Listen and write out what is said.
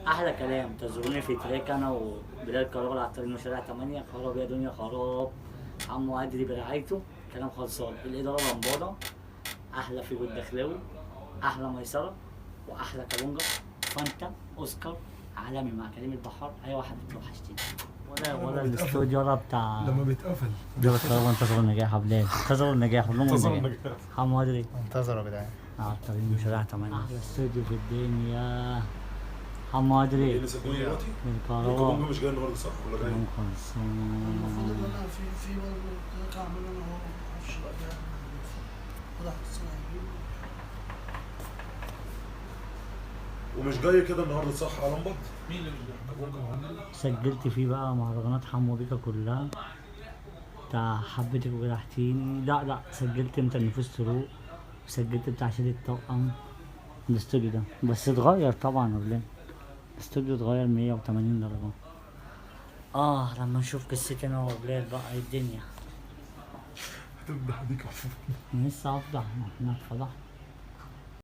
احلى كلام. تزوروني في track انا وبلال كرغل على الطريق شارع 8. خراب يا دنيا خراب. عمو ادري برعايته كلام خلصان. الادارة لمباده. احلى فيجو الدخلاوي، احلى ميسرة، واحلى كابونجا، فانتا اوسكار عالمي مع كريم البحار. ايوه حبيبتي وحشتيني. ولا الاستوديو ولا بتاع لما بيتقفل. دول الكهرباء. انتظروا النجاح يا بلال، انتظروا النجاح كلهم. انتظروا النجاح. النجاح. حمو ادري. انتظروا يا جدعان. على الطريق شارع 8. احلى استوديو في الدنيا. حمو ادري. اللي سجلوني دلوقتي الكهرباء. الكابونجا مش جاي النهارده صح ولا جاي؟ كلام خلصان. المفروض ان انا في برضه track اعمله انا وهو، معرفش بقى ده ولا هتصل هيجيبه. ومش جاي كده النهارده صح على لمبد؟ مين اللي مش جاي؟ كابونجا. سجلت فيه بقى مهرجانات حمو بيكا كلها بتاع حبيتك وجرحتيني. لا لا، سجلت انت النفوس تروق، وسجلت بتاع شيل الطقم. الاستوديو ده بس اتغير طبعا يا بلال، الاستوديو اتغير 180 درجة. لما نشوف قصتي انا وبلال بقى ايه الدنيا. هتفضح ديك. انا لسه هفضح، ما احنا اتفضحنا.